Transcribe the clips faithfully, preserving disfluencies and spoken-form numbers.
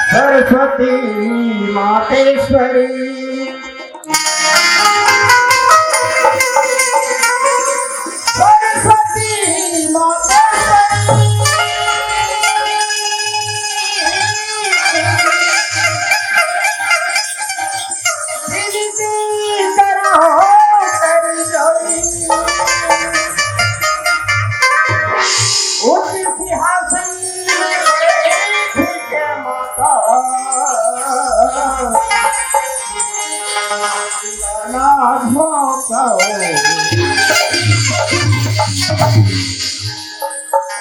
सरस्वती मातेश्वरी, सरस्वती मातेश्वरी। विनती करो कर जोड़ी, उच्च सिंहासन बैठ के माता, ना झोंको।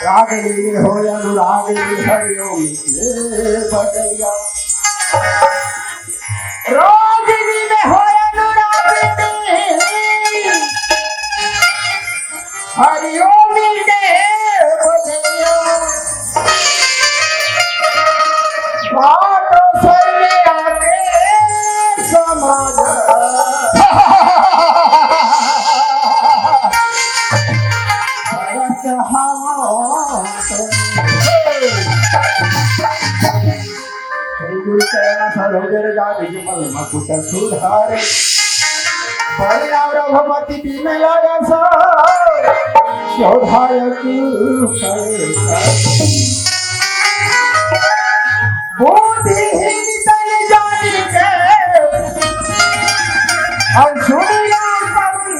रागिनी में होय अनुरागिनी, हरिओम के बजइया। रागिनी में होय अनुरागिनी, हरिओम के बजइया। घाट स्वर में आके समाज। भरत हवा। श्री गुरु चरण सरोज रज निज मल मकुट सुधारे। बलि राम रघुपति बिमल यश, शोधायक फल। बुद्धिहीन तन जान के, और सुनिया कवि।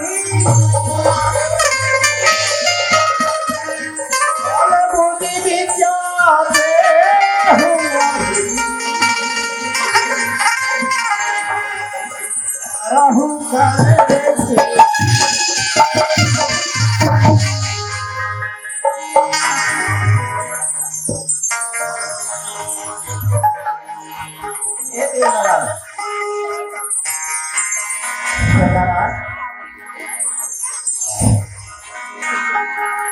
बल बुद्धि विद्या देहु मोहि। रहु कलेश। ए देवराज।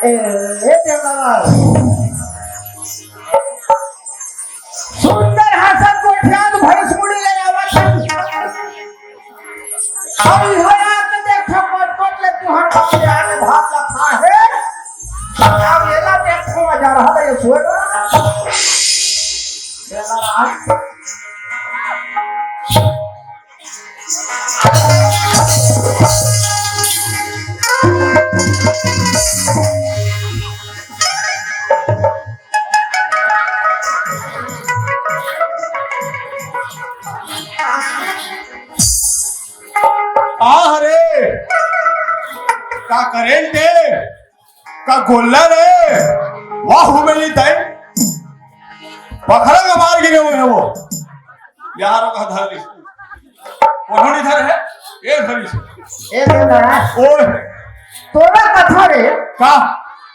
ए, ए देवराज। सुंदर हंसत गोठियात भैंस मुड़ी ले आवत हे। अब इहाँ आके देखो, कोट कोट ले तुहर बाप के आके भात ला खा हे। अब एला देखो, मजा रहा ले, ये सोए बा। बेला राम। आह रे, का करेंट हे, का गोल्ला रे, वाह मेरी दाई, बखरा का मार गिरे हुए हैं वो। यार का धर ली। ओढ़नी धर है, ए धरी से। ए देवराज। ओए। तोला कथा रे। का?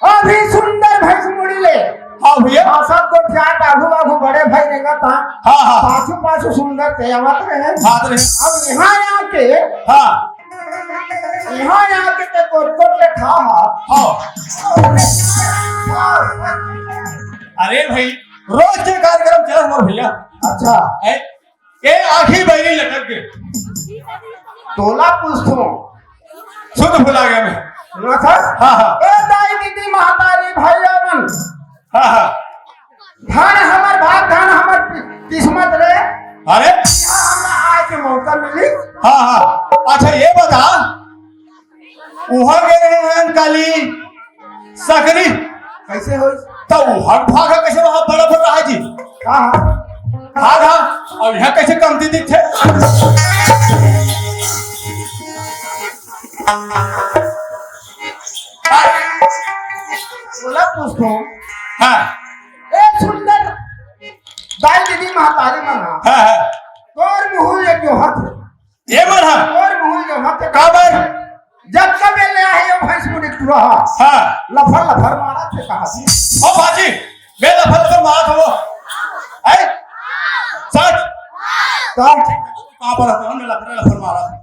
अभी सुंदर भैंस मुड़ी ले। हाँ भैया। हाँ, सब गोठियात आगू आगू बड़े भाई रेंगत हा। हाँ, हाँ। पाछू पाछू सुंदर ते आवत रहे। आवत रहे। अब इहाँ आके। हाँ। इहाँ आके ते कोट कोट ले खा हा। हाँ। अरे भाई, रोज के कार्यक्रम चला हमारे भैया। अच्छा। ए, ए आँखी बहिरी लटक गे। तोला पूछथों। सुध भुला गया मैं। सुना था? हाँ, हाँ। ए दाई दीदी महतारी भैया मन। हाँ, हाँ। धन हमर भाग, धन हमर कि-, किस्मत रे। अरे? यहाँ हमरा आए के मौका मिली। हाँ, हाँ। अच्छा, ये बता, उहाँ गे रहे हन काली सकरी। कइसे होइस? त उहाँ भाग कइसे वहाँ बड़ा बड़ा है जी? हाँ, हाँ। भाग हाँ, अउ इहाँ कइसे कमती दिखथे? तोला पूछथों। हाँ। ए सुंदर दाई दीदी महतारी मन हा। हाँ, हाँ। तोर मुहूँ ले जोहत हे। ये मन हा? तोर मुहूँ ले जोहत हे। काबर? जब कब ले आए हो भैंस मुड़ी टुरा हा? हाँ। लफर लफर मारा थे कहा थे। ओ भाजी, मैं लफर लफर मारा था वो। है? सच? सच। काबर तो हमने लफर लफर मारा था।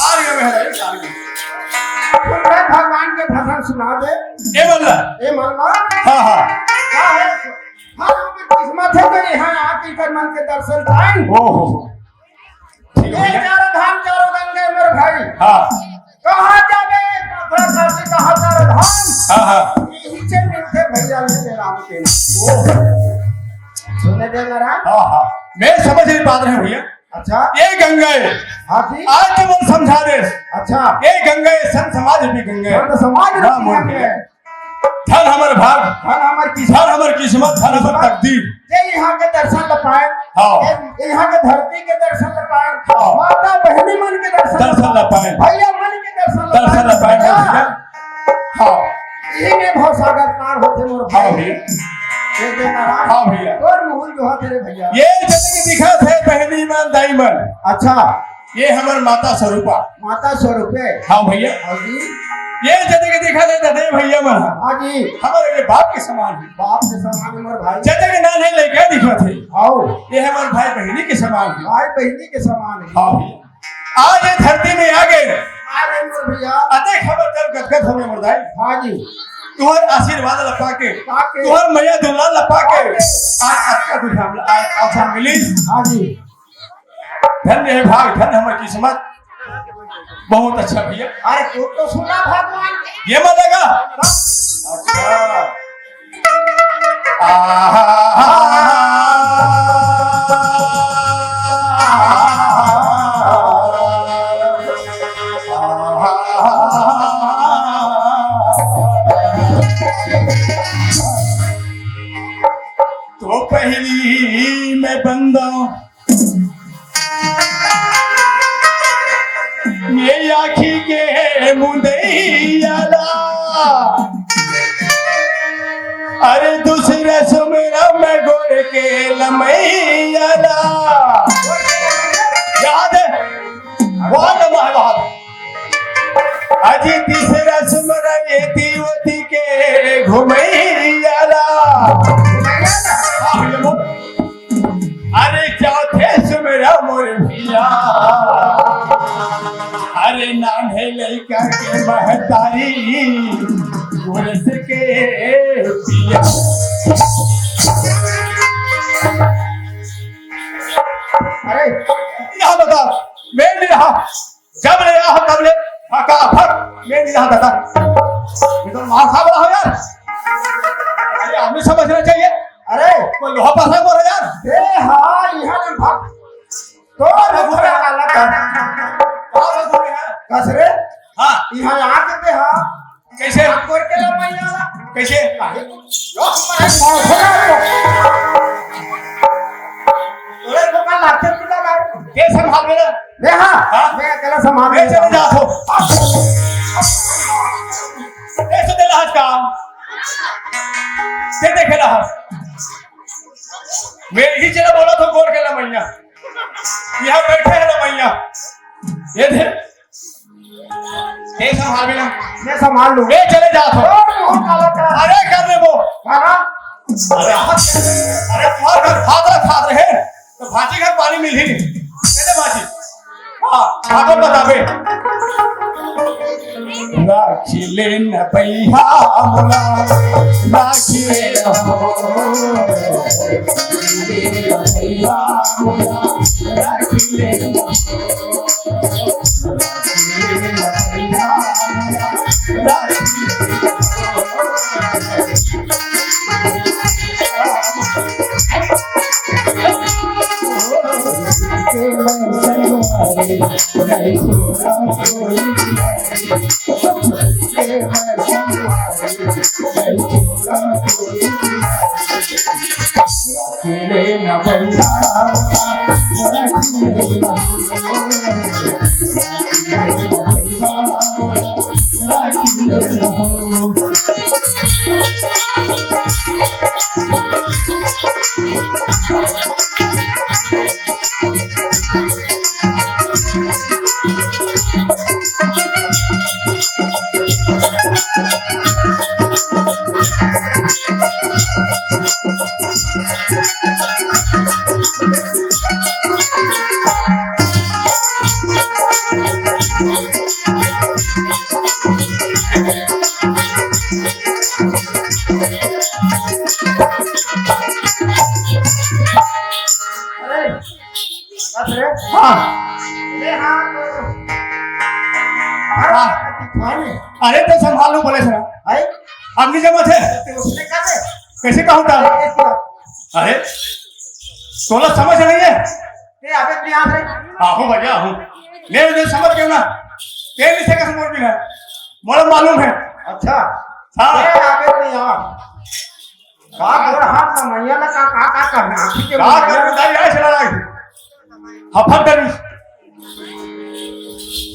आ रही है, आ रही है। भगवान के भजन सुना दे। ये मन ला? ये मन ला? हाँ, हाँ। का है? हाँ, हमर किस्मत हे तो यहाँ आके कर मन के दर्शन पाए। ओहो। ठीक हे ये भैया। चारों धाम, चारों गंगे मोर भाई। हाँ। कहाँ जाबे? पाथरा काशी कहाँ चारों धाम? हाँ, हाँ। यही से मिलते भैया मेरे राम के नाम। ओहो। सुने दे ना राम? हाँ, हाँ। मैं समझ नहीं पा रहे हूँ भैया। अच्छा। ये गंगा हे। हाँ जी। आज तो मन समझा दे। अच्छा। ये गंगा हे, संत समाज भी गंगा हे। संत समाज भी हाँ, मोर गंगा हे। भैया। धन हमर भाग, धन हमर किस्मत, धन हमर किस्मत, धन हमर तकदीर। जे यहाँ के दर्शन ल पाए, हाँ। जे यहाँ के धरती के दर्शन ल पाए, हाँ। माता बहनी मन के दर्शन ल पाए। भैया मन के दर्शन ल पाए। दर्शन ल पाए, भैया। हाँ। इही में भव सागर पार होथे मोर भाई। हाँ भैया। ये दे नारायण। हाँ भैया। तोर मुहूँ ले जोहत हे रे भैया। ये जतके दिखत हे बहनी मन, दाई मन। अच्छा। ये हमर माता स्वरूपा। माता स्वरूपे। हाँ भैया। हाँ जी। ये जतके दिखत हे दे भैया मन। हाँ जी। हमर ये बाप के समान हे। बाप के समान हे मोर भाई। जतके नान हे लइका दिखत हे। आओ। ये हमर भाई बहिनी के समान हे। भाई बहिनी के समान हे। हाँ भैया। आज ये धरती में आ गए। आ गए मोर भैया। अतेक हमर तन गदगद होवे मोर दाई। हाँ जी। तुहर आशीर्वाद ल पाके, पाके। तुहर मया दुलार ल पाके। पाके। आज अतका दुनिया में आज अवसर मिली। हाँ जी। धन्य हे भाग, धन्य हमर किस्मत। बहुत अच्छा भैया। अरे तू तो सुना भगवान के। ये मन लगा? अच्छा। आहा। तो पहली मैं बंदा ये आँखी के मुदैया ला, अरे दूसरा सुमरा मैं गोड़ के लमैया ला। याद हे? बहुत लंबा है, बहुत। अजी तीसरा सुमरा ये तीवती के घुमैया ला। हाँ, भैया, बोल। अरे चौथे सुमरा मोर भैया, अरे नान्हे लइका के महतारी गोरस के पिया। अरे यहाँ बता, मैं नहीं रहा। जब ले रहा हो, तब ले फटाफट ले लिया दादा। ये तो मार खा रहा हो यार। अरे, आदमी समझना चाहिए। अरे, कोई लोहा पसंद बोल यार। ए, हाँ, यहाँ ले भाग। तो अरे, लोहा बोल यार। काला कर। कौन बोल यार? कस रे? हाँ। यहाँ आके दे, हाँ। कैसे? आप गोड़ के लमैया ला। कैसे? काहे? लोग मरे मौसम है। तोरे को का लागते पिला मारे। के संभाल मेरा? मैं हाँ, हाँ? मैं अकेला संभाल मैं लेता चले हूँ। जा हो। कैसे दे रहा का? के देखे रहा? मैं ही चला बोला तो गोड़ के लमैया। यहाँ बैठे हैं लमैया। ये दे। के संभाल मेरा? मैं संभाल लूँ। मैं चले जा हो। और वो काला का। अरे कर दे वो। हाँ? अरे हाथ, अरे तुम्हारे घर खात रहे, खात रहे। तो भाजी घर पानी मिल ही नहीं। कहते भाजी। हाँ, ठाकुर बतावे। राखी लेन भैया मोला, राखी लेन हो। भैया मोला, राखी लेन। अरे, बस रे। हाँ। अरे हाँ, तो हाँ। अरे, तो संभाल लो, बोले सर। है? अब नहीं जमा थे। तो उसने कर दे। कैसे कहूँ था? अरे, कैसे? अरे, तोला समझ नहीं है? ए, अबे, तू यहाँ से। आहो भैया, आहो। मैं उन्हें समझ गया ना। तेरे से कसम बोल भी ना। मोला मालूम है। अच्छा। हाँ। ए, अबे, तू यहाँ। का बोल, हाथ में मैया लगा, का, का करना? आँखी के का मुंह कर, में बताइए, ऐसे लड़ाई। हफत करी।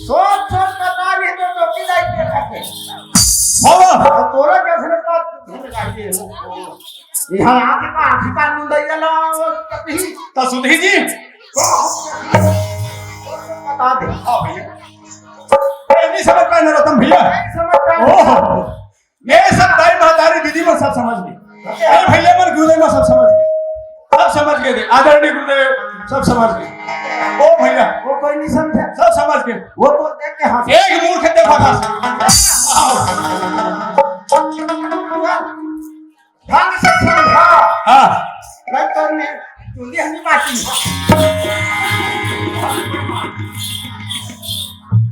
सोच, सोच, बता रही तो, तो की लाइफ में खाते। बाबा। और तोरा कैसे बात? यहाँ आके का आँखी का मुंह दे गला, वो कभी। तो सुधी जी। बता दे। हाँ भैया। ये नहीं समझ पाए नरोत्तम भैया। नहीं समझ पाए। ओहो। ये सब दाई महतारी दीदी मन सब समझ गए। अच्छा। ए भैया मन गुरुदेव मन सब समझ गए। सब समझ गए थे। आदरणीय गुरुदेव सब समझ गए। ओ भैया। वो कोई नहीं समझा। सब समझ गए। वो तो देख के हंस। एक मूर्ख देखा था। ढंग से समझा। हाँ। रंग करने चुंदी हनी बाटी।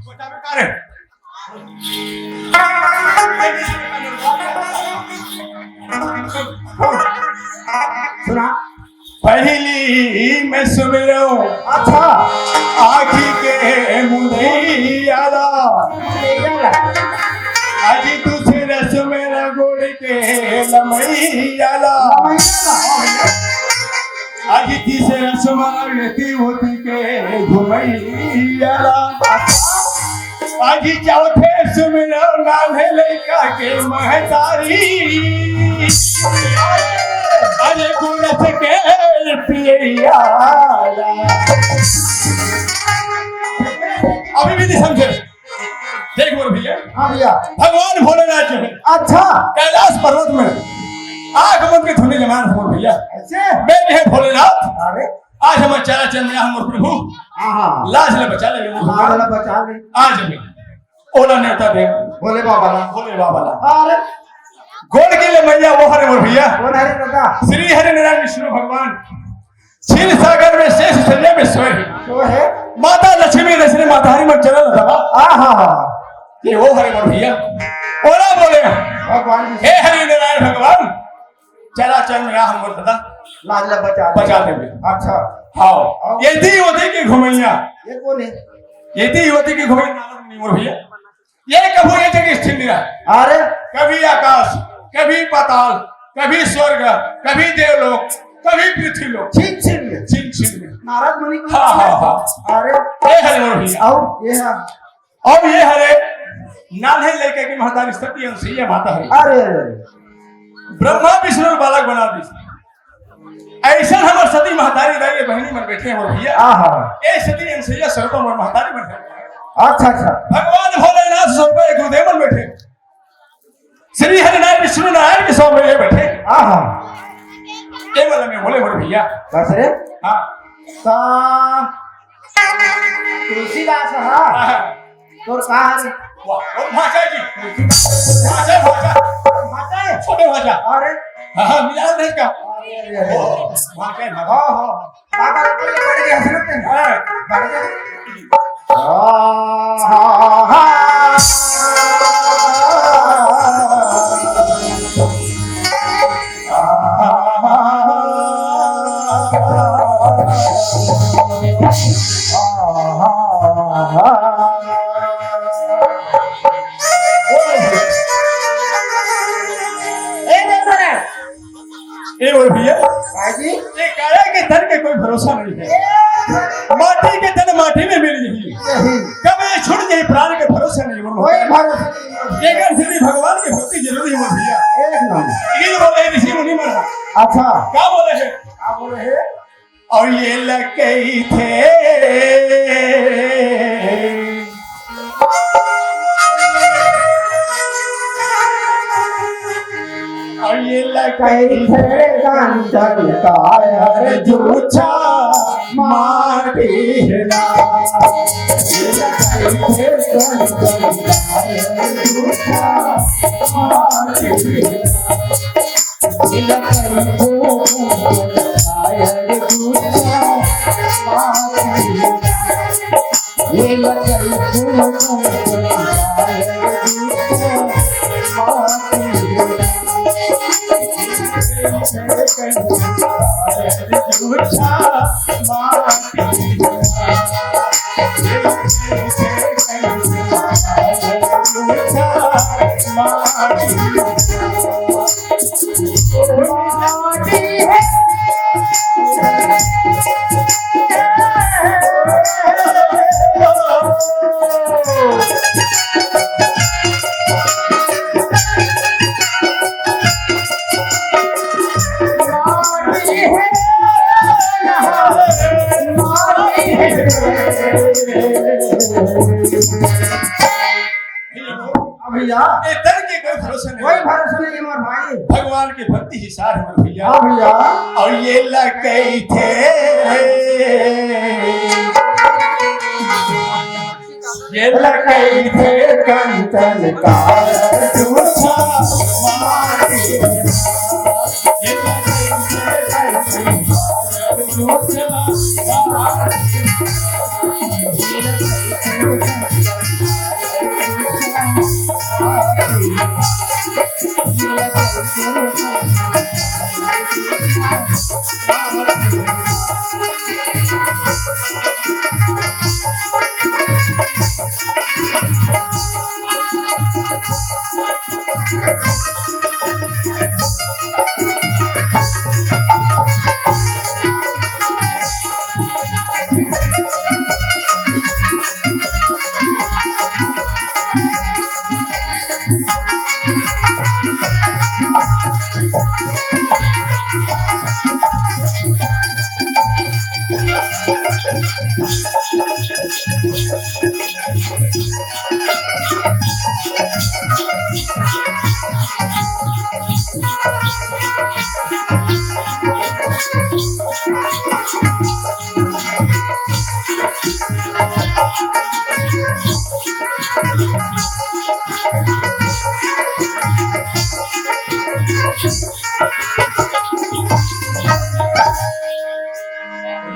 बेटा बेकार है। सुना। पहली मैं सुमिरो। अच्छा। आँखी के मुदैया ला। मुदैया ला। अजी दूसरा सुमिरो गोड़ के लमैया ला। लमैया ला। अजी तीसरा सुमिरो रेती होती के घुमैया ला। आज चौथे सुमिरो नाम है लइका के महतारी। अरे गुरस के पियैया। अभी भी नहीं समझे। देख मोर भैया। हाँ भैया। भगवान भोलेनाथ जो है। अच्छा। कैलाश पर्वत में आँख बंद के धुनी जमान मोर भैया। ऐसे? मैं जो है भोलेनाथ। अरे। आज हम चराचर में हम प्रभु। हाँ, हाँ। लाज ले बचा ले, हाँ, भोला बचा ले। आज भी ओला नेवता दे। भोले बाबा ला। भोले बाबा ला। अरे। गोड़ के ले मैया वो हरे मोर भैया। कौन हरे दादा? श्री हरि नारायण विष्णु भगवान। क्षीर सागर में शेष शैया में सोए हैं। तो है। माता लक्ष्मी दर्शन माता हरि मन चरण दबा। हाँ, हाँ, हाँ। ये वो हरे मोर भैया। ओला बोले। भगवान जी। हे हरि नारायण भगवान। चराचर में आ हमर दादा। लाज ला बचा दे। बचा देबे। अच्छा। हाँ। हाँ। ये दी होती की घुमैया। ये कौन है? ये दी होती की घुमैया नारद मुनि मोर भैया। ये कभू ये जगह स्थिर नहीं रहा। अरे। कभी आकाश, कभी पाताल, कभी स्वर्ग, कभी देवलोक, कभी पृथ्वी लोक। छिन छिन में। छिन छिन में। नारद मुनि को हाँ, हाँ, हाँ। अरे। ए हरि मोर भैया। आओ, ये हाँ। अब ये हरे नान्हे लइका के महतारी सती अनसुईया माता हरे। अरे, अरे, अरे। ब्रह्मा विष्णु बालक बना दी। ऐसा हमर सती महतारी दाई बहनी मन बैठे हैं मोर भैया। आहा। ए सती अनसुईया स्वरूपा मोर महतारी मन है। अच्छा, अच्छा। भगवान भोलेनाथ स्वरूपा एक गुरुदेव मन बैठे। श्री हरि नारायण विष्णु नारायण के स्वामी ये बैठे। आहा। ए वाला में बोले मोर भैया। बस रे। हाँ। सा तुलसीदास, हाँ। हाँ। तोर का हरे? वाह, ओ भांचा जी। भांचा, भांचा। भांचा है? छोटे भांचा। अरे। हाँ, हाँ, मिला नहीं का। अरे, अरे, अरे। ओ, भांचा है, भांचा। हाँ, हाँ, हाँ। बाबा, कोई पड़ गया, सुनते हैं। हाँ। पड़ गया। हाँ, हाँ, हाँ। ए, देख रहा है। ए, बोल भैया। भाई जी। ये काया के तन के कोई भरोसा नहीं है। ए, माटी के तन माटी में मिल जाही। यही। कब ये छूट जाही प्राण के भरोसा नहीं, बोलो। कोई भरोसा नहीं। जेकर श्री भगवान की भक्ति जरूरी हो भैया। एक नंबर। ये बोले ऋषि मुनि महाराज। अच्छा। क्या बोले हैं? क्या बोले हैं? और ये लकई थे। कहिथे कंचन कायर जूठा माटी ना। कहिथे कंचन कायर जूठा माटी ना। भैया, ए तन के कोई भरोसा नहीं। कोई भरोसा नहीं है मोर भाई। भगवान के भक्ति ही सार है मोर भैया। हाँ भैया। अउ ये लकई थे, ये लकई थे कंचन कायर जूठा माटी।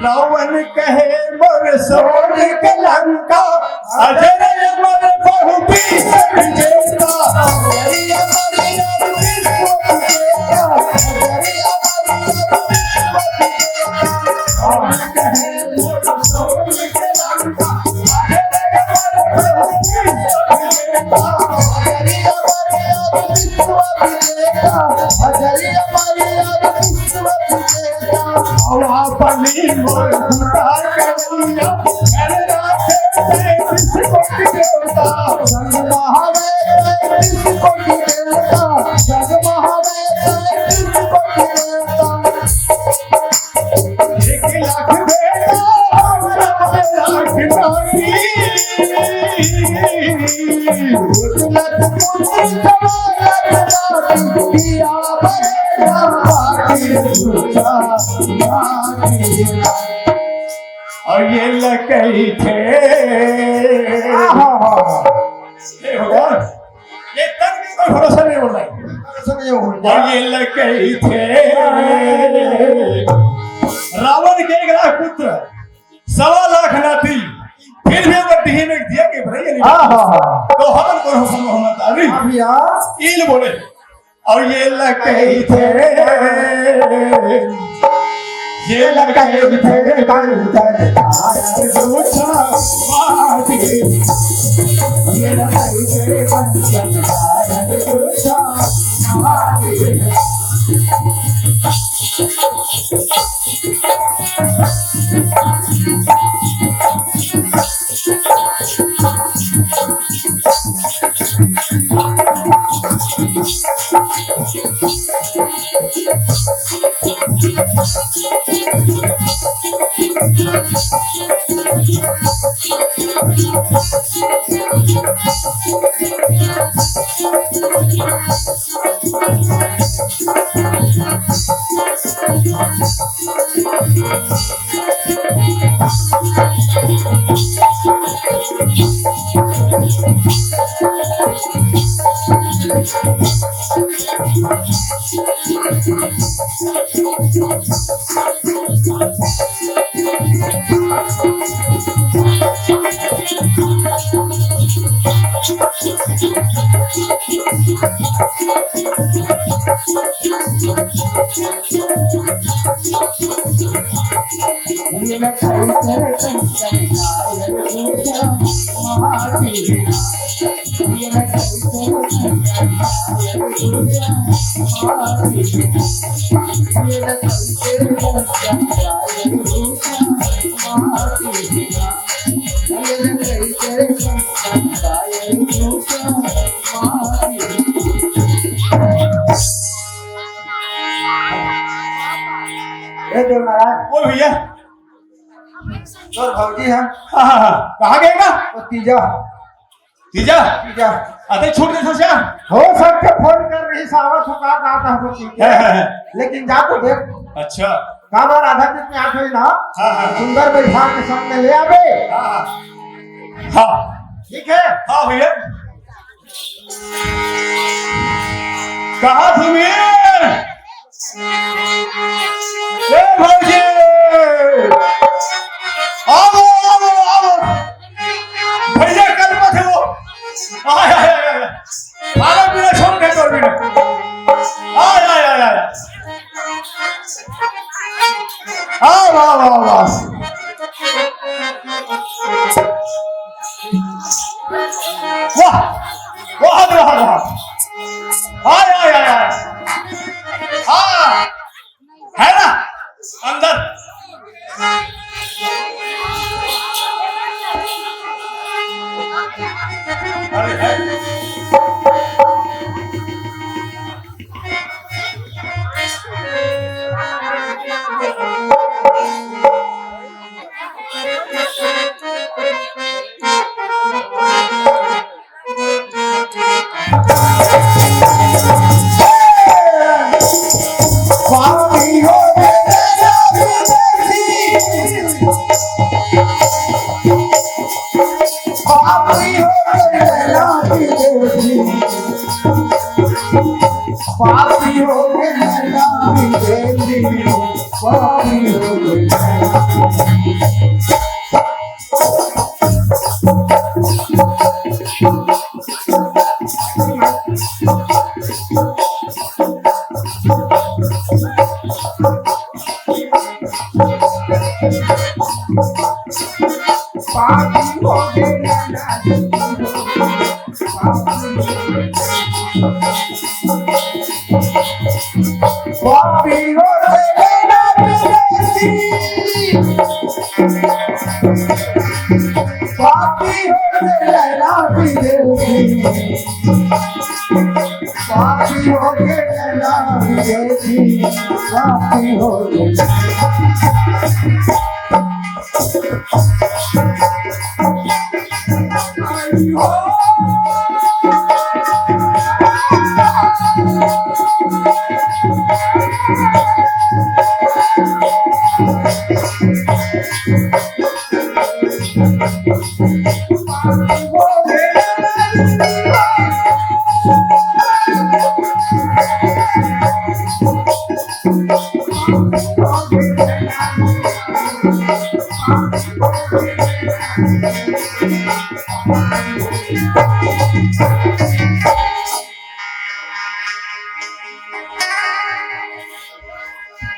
रावण कहे मोर सोन के लंका, अजर अमर बहु विश्व विजेता। अउ ये लकई थे। हे भगवान, ये तन के कोई भरोसा नहीं होना है। भरोसा नहीं होना। अउ ये लकई थे। रावण के एक लाख पुत्र, सवा लाख नाती, फिर भी वो डीह में दिया के भरई नहीं। हाँ, हाँ, हाँ। तो हम कौन हो, हम, हम, अरे। हाँ भैया। इन बोले, अउ ये लकई थे, ये लकई थे कंचन कायर जूठा माटी। ये लकई थे कंचन कायर जूठा माटी। ए देव महाराज, बोल भैया। तोर भौजी ह। हाँ, हाँ, हाँ। कहाँ गए ना? वो तीजा। तीजा? तीजा। अते छूट दे सोचा। हो सकथे फोन कर रही सावा तो का कहा था वो ठीक है। है, है, है। लेकिन जा तो देख। अच्छा। काबर आधा दिन में आठ बजे ना। हाँ, हाँ। सुंदर बैठा के सामने ले आवे। हाँ, हाँ। हाँ। ठीक है। हाँ भैया। कहाँ सुमीर? ए भौजी, आओ, आओ, आओ। भैया कल मत हो। आय, आय, आय, आय। खाना पीना छोड़ दे तोर बिना। आय, आय, आय, आय। आओ, आओ, आओ, आओ। वाह, वाह, वाह, वाह। आय, आय, आय, आय। हाँ, है ना? अंदर। अरे, है।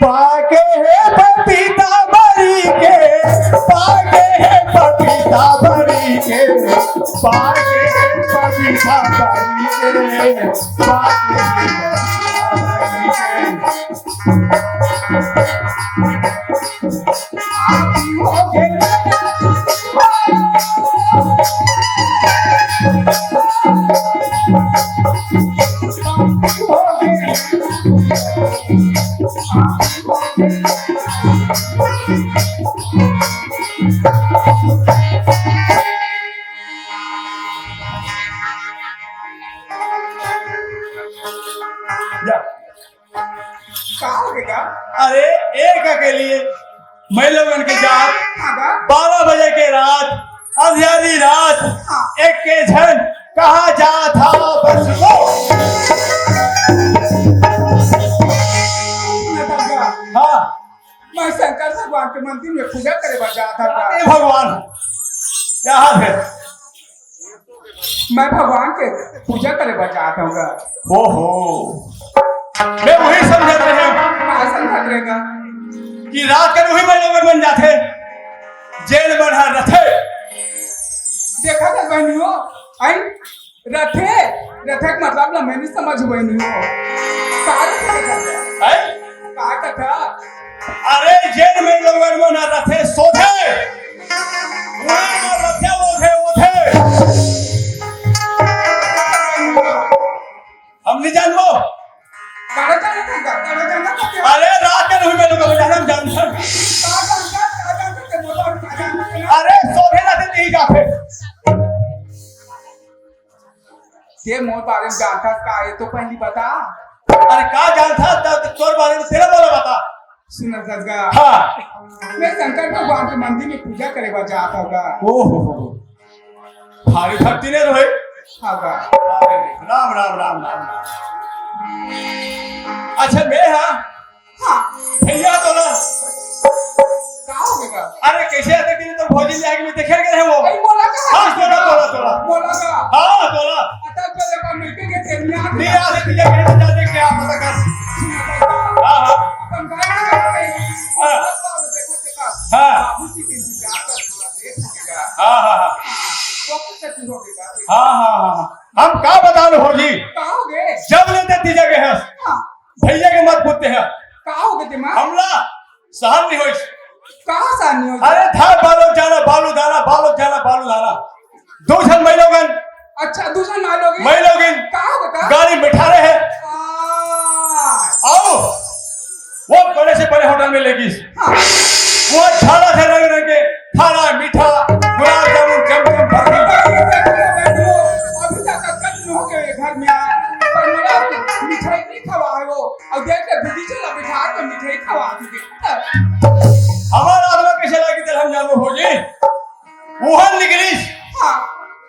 पाके हे पपीता बरी के, पाके हे पपीता बरी के, पाके हे पपीता बरी के, पाके हे पपीता बरी के। हे भगवान, क्या हाल है? मैं भगवान के पूजा करे बर जात हूँ गा। ओहो, मैं वही समझत रहे हूँ। का समझत रहेगा? कि रात के उही मन लोगन मन जाथे, जेन मन ह रथे। देखा था बहनियों, आई रथे, रथे के मतलब ला मैं नहीं समझ हुए नहीं हो। का रथे का कथा? हैं? का कथा? अरे, जेन में लोगन मन रथे सोथे, वही में रथे ओथे, ओथे। हम नहीं जानबो। काला जाना था, काला जाना था क्या? अरे, रात के नहीं में लोगन जाना, हम जानथन। का जानता, का जानता, ते बोला, का जानता, का जानता? अरे, सोथे रथे नहीं जाथे। के मोर बारे में जानथस का, ये तो पहली बता। अरे का जानथस, त तोर बारे में तेला मोला बता। सुन ससगा। हाँ। मैं शंकर भगवान के मंदिर में पूजा करे बर जात हूँ गा। ओहो हो। भारी भक्ति ने रहे। हाँ गा। अरे राम, राम, राम, राम। अच्छा, मैं हाँ, हाँ। भैया तोला। का हो गया? अरे, कैसे आते दिन तो भौजी ले आके मैं देखे गए हैं वो। अरे, मोला का? हाँ, तोला, तोला, तोला। मोला का? हाँ, तोला। अच्छा, तो जब हम मिलके गए थे, नहीं आते। नहीं आते, भैया, कहीं तो जाते, क्या पता कर। हाँ, हाँ। अपन गाय में गए थे। हाँ। देखो, देखो। हाँ। बाबू जी के इंतजार कर, थोड़ा देर हो गया। हाँ, हाँ, हाँ। तो कुछ नहीं हो गया। हाँ, हाँ, हाँ, हाँ। हम का बता रहे भौजी? का हो गए? जब लेते तीजा के हंस। हाँ। भैया के मत पूछते हैं। का हो गए दिमाग? हमला सहन नहीं होइस। कहाँ सहन नहीं होइस? अरे, था बालो जाना, बालू दाना, बालो जाना, बालू दाना। दो झन मई लोगन। अच्छा, दो झन मई लोगन। मई लोगन। का हो गए का? गाड़ी में बैठा रहे। आ। आओ, वो बड़े से बड़े होटल में ले गई। हाँ। वो झाला थे रंग रंग के, खारा, मीठा, गुलाब जामुन, चमचम, बर्फी। अभी तक कट हो गए घर में आए। पर मेरा मिठाई नहीं खवा है वो। अब देख के दीदी चला बिठा के मिठाई खवा दी। हमारा आदमी कैसे लागी तेल हम जानबो भौजी। वहां निकली हाँ।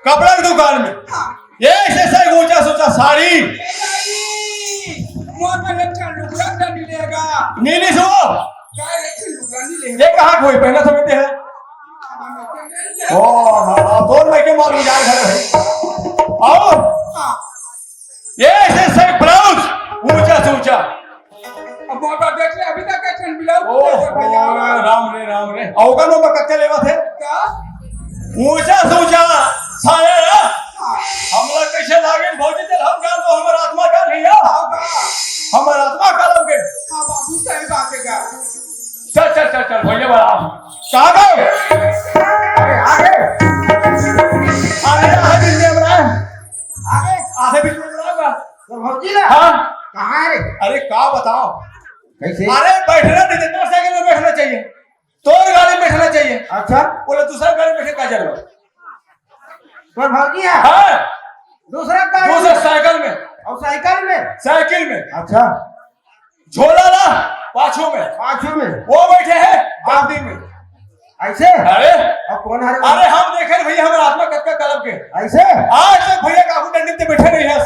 कपड़ा की दुकान में। हाँ। ये ऐसे से ऊंचा सोचा साड़ी। ए भाई, मोर में एक ठन लुगड़ा तो नहीं लेगा। नीली सो। क्या एक ठन लुगड़ा नहीं लेगा? ये कहाँ कोई पहना समझते हैं? ओ हाँ, हाँ, दोनों में के मालूम जाए घर है। आओ। हाँ। ये ऐसे से ब्लाउज ऊंचा से ऊंचा। अब बाबा देख ले, अभी तक एक ठन ब्लाउज ओ नहीं देखा भैया। राम रे, राम रे। अवगन में कच्चा लेवा थे। का? ऊंचा से ऊंचा साया ना। हमला कैसे लागे भौजी, चल हम जान दो, हमर आत्मा का भैया। हाँ बा। हमर आत्मा का लग गए। हाँ बाबू, सही बात है का। चल, चल, चल, चल, भैया बड़ा। कहाँ गए? अरे, आ गए। अरे, आ गए, भैया बड़ा। आ गए। आ गए, भैया बड़ा। तो भौजी ला? हाँ। कहाँ है रे? अरे, का बताओ? कैसे? अरे, बैठना नहीं, तो साइकिल में बैठना चाहिए। तोर गाड़ी में बैठना चाहिए। अच्छा। बोले, दूसरा गाड़ी में बैठे का जरूरत? तोर भौजी है? हाँ। दूसरा गाड़ी दूसरा में? साइकिल में। और साइकिल में? साइकिल में। अच्छा। झोला ला पाछू में। पाछू में? वो बैठे हैं आगे में। ऐसे? अरे। अब कौन हरे? अरे हम देखे भैया, हमारा आत्मा कतका कलप के। ऐसे? आज तक भैया काबू डंडी पे बैठे नहीं है।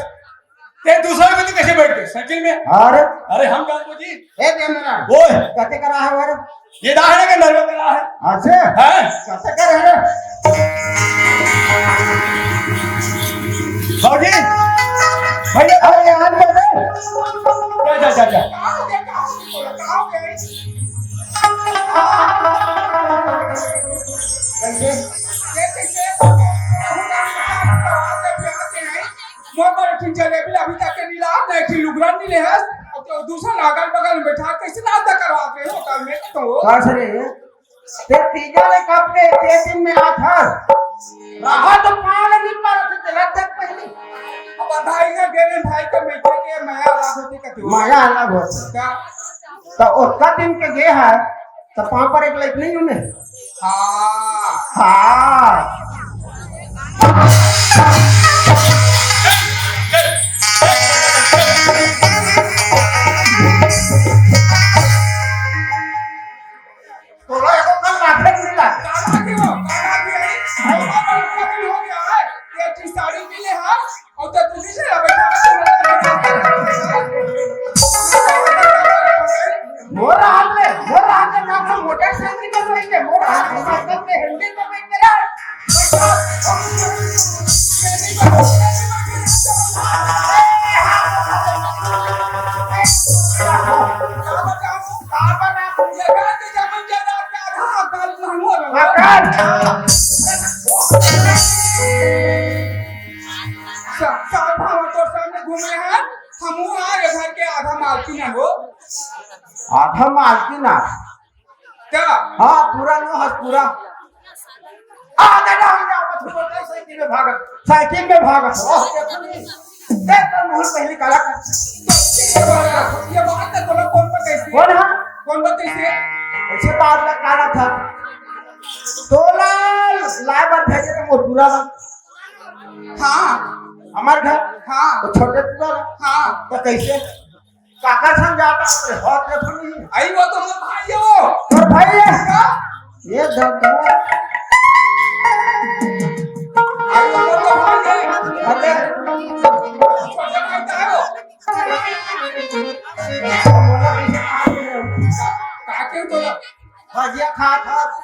ते दूसरा में तो कैसे बैठ गए? साइकिल में? अरे। अरे हम जान को जी। ए देवनारायण। ओए। कते करा है हमारा? ये दाहिने के नरवा करा है। अच्छा। हैं? कते करा है? बाबूजी। भैया। अरे यार, बे। जा, जा, जा, जा। कैसे? मोर बर एक ठिन जलेबी अभी तक के नी लात, ना एक ठिन लुगरा नी ले हस। अब तो दूसरा अगल बगल में बैठा, कैसे नाश्ता करवात रहे हो होटल में तो? का रे? ते तीजा ले कब के ते दिन में आत हस? रहा तो पाँव ले नी पारत, चला तक पहले। अब भाई ना गेले, भाई के मीठे के मया अलग होती कथी हो? मया अलग होती। का? तो ओतका दिन के गे है, तो पाँव पर एक लाइक नहीं होने? हाँ। हाँ। तोला एको कल माथे नहीं लगा। काला के हो, काला के है। भाई, बाबा, लड़का भी हो गया है। ये अच्छी साड़ी मिले है। और तो तुझे से अब मोर हाथ ले, मोर हाथ ले, ना तो मोटरसाइकिल में बैठ के, मोर हाथ में सा-, साल भर तोर सामने घूमे हन, हमहू हा ए घर के आधा मालकिन हन हो। आधा मालकिन हा? का? हाँ, पूरा नो हस, पूरा। आ, दादा, हम जावत हन, मोटरसाइकिल में भागत, साइकिल में भागत। ओह, देखो नहीं। देख तो मुहूर्त पहली कला कर। ये बात है, तोला कौन बताइस? कौन हा? कौन बताइस? ऐसे बात में काला था। तोला लाए बर भेजे रे मोटूरा ला। हाँ। हमार घर? हाँ। तो छोटे टूरा ला। हाँ। तो कैसे? काकर संग जाता? अरे, हाथ में फुली। आई वो तो मोर भाई हो। तोर भाई है? का? ये दर्द है। आई वो तो भाई है। अरे। छोटे भाई का हो। काके तो भजिया खात हस,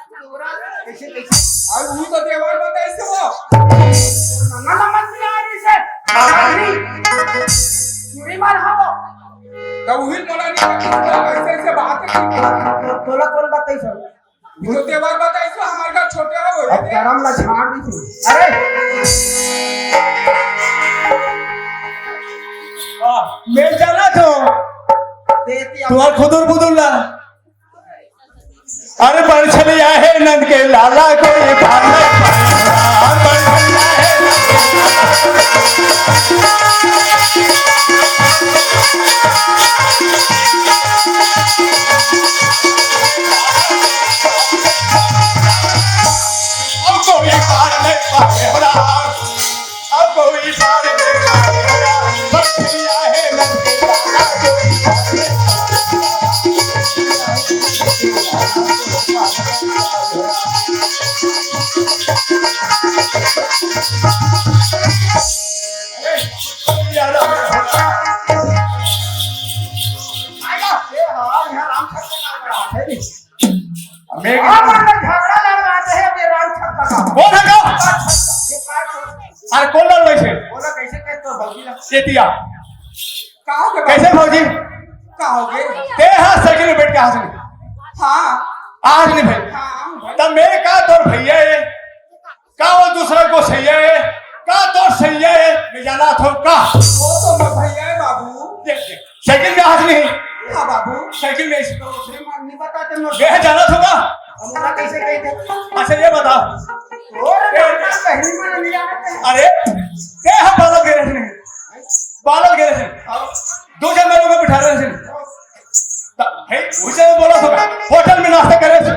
कैसे, कैसे? अउ वो तो देवर बताइस वो। नन्ना नमन नहीं आ रही से। चूड़ी मार हवो। तो वही मोला नहीं पता, ऐसे, ऐसे बात है। तो तोला कौन बताइस? वो तो देवर बताइस वो, हमार घर छोटे है वो। अब करम ला छाड़ दी थी। अरे। वाह, मैं जाना तो। देती अब तुहार खुदुर बुदुर ला। अरे बरछलिया हे नंद के लाला, कोई भाला बरछलिया हे नंद के लाला। अब कोई पार नहीं पावे हो रहा। अब कोई पार नहीं पावे हो रहा। बरछलिया हे नंद के लाला, कोई पार नहीं पावे। मैं हाँ, मन में झगड़ा लड़वाते हैं, अब ये राम छक्का का। कौन है का? ये काट दो। अरे कौन लड़वाई से? बोला कैसे कहते हो भौजी ना? चेतिया। का हो गया कैसे बाबू? भौजी? का हो गया? ते हाँ साइकिल में बैठ के हंस नहीं। हाँ। आज नहीं भाई। हाँ, भाई। तब मेरे का तोर भैया है? का वो दूसरा को सही है? का तोर सही है? मैं जाना था का? वो तो मैं भैया है बाबू। देख, देख, साइकिल में हाथ नहीं। हाँ बाबू। साइकिल में ऐसे तो उसने मार नहीं बताते मैं। मैं जाना था का? हम ना कैसे कहते? अच्छा, ये बता। और ए, पहली में नहीं आते। अरे, ये हम बालक गैरेज नहीं। बालक गैरेज नहीं। अब दो जन मेरे को बिठा रहे हैं। त-, हे, उसे बोला तो का? होटल में नाश्ता करे से।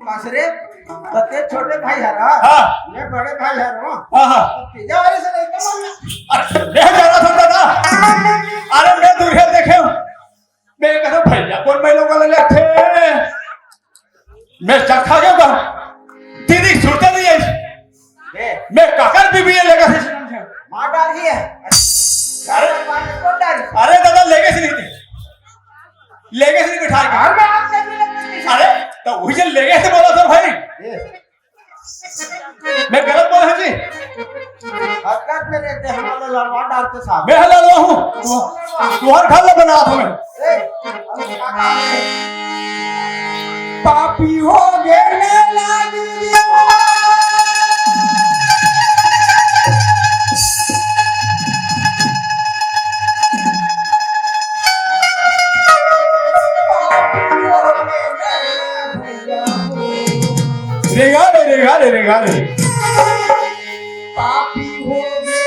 मासरे, बते छोटे भाई हरा। हाँ। मैं बड़े भाई हरा। हाँ, हाँ। पिज्जा वाले से नहीं कमाना। अरे, मैं जाना था दादा। अरे, मैं दूर है देखे हूँ। मैं कहा, "भैया, कौन मैं लोग वाले लेते हैं?" मैं चखा गया का? दीदी सुनते नहीं है। ए। मैं काकर बीबी ये लेगा से सुनाम से। मार डाल दिए। अरे। मार डाल, कौन डाल? अरे दादा, लेगे से नहीं थे। लेगे से नहीं बिठा के। घर में आप कैसे लेगे से नहीं? अरे, तो वही जो लेगे से बोला था भाई। ए। मैं गलत बोला हूँ जी? हरकत में रहते हमारे लड़वा डालते साहब। मैं लड़वा हूँ। तू, तू हर घर में बना तुम्हें। ए, अरे काका। पापी हो गए मैं लाज रे। रेगा रे, रेगा रे, रेगा रे। पापी हो गए।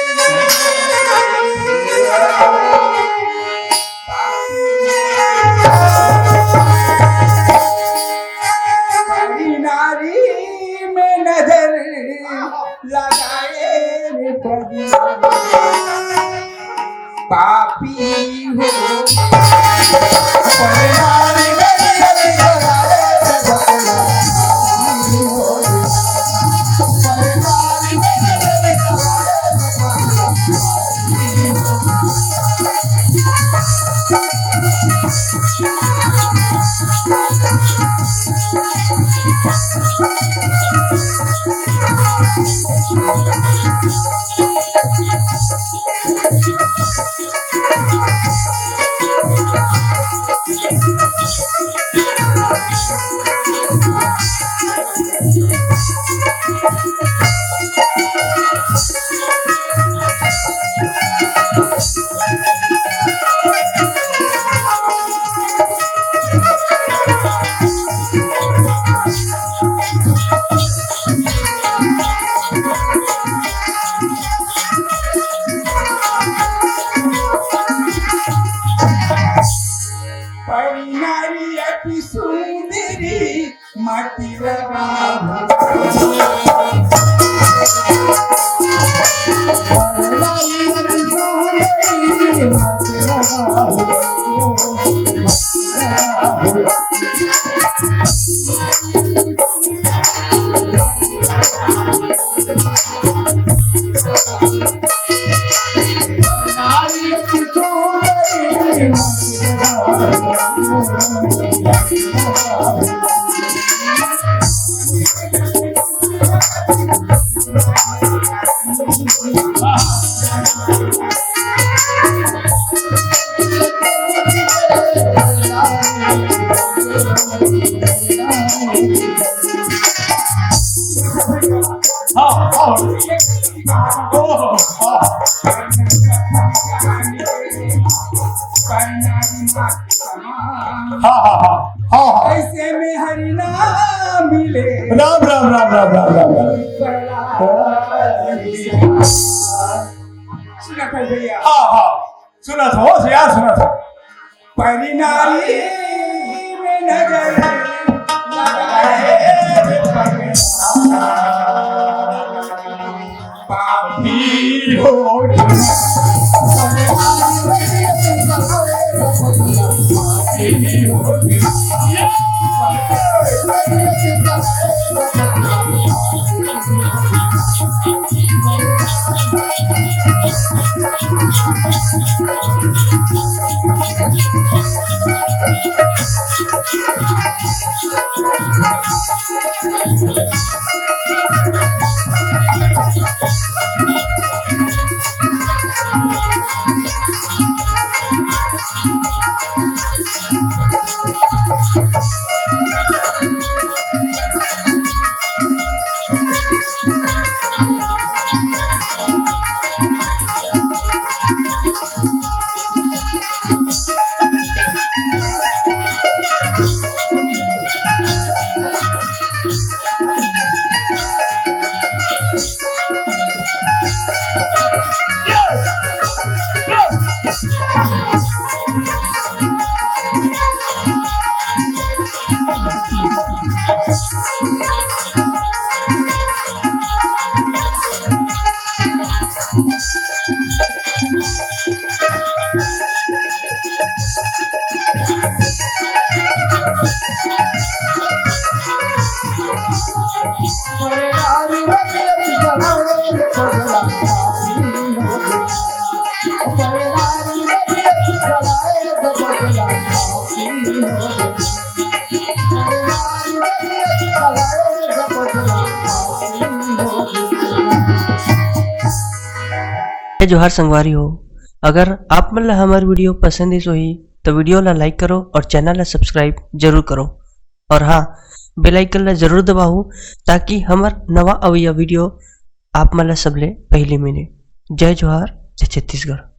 बड़ी नारी में नजर लगाए रे पगला। पापी हो। हाँ, हाँ। ओह, हाँ। हाँ, हाँ, हाँ, हाँ, हाँ। ऐसे में हरि नाम मिले। राम, राम, राम। सुना था भैया। हाँ, हाँ। सुना था, हो यार, सुना था। परी नारी में नजर लगाए रे पगला। पापी हो जय जोहार संगवारी हो, अगर आप मन ला हमर video पसंद आइस होही, तो video ला like करो और channel ला subscribe जरूर करो। और हाँ, bell icon ला जरूर दबाओ, ताकि हमर नवा अवइया video आप मन ला सबले पहली मिले। जय जोहार, जय छत्तीसगढ़।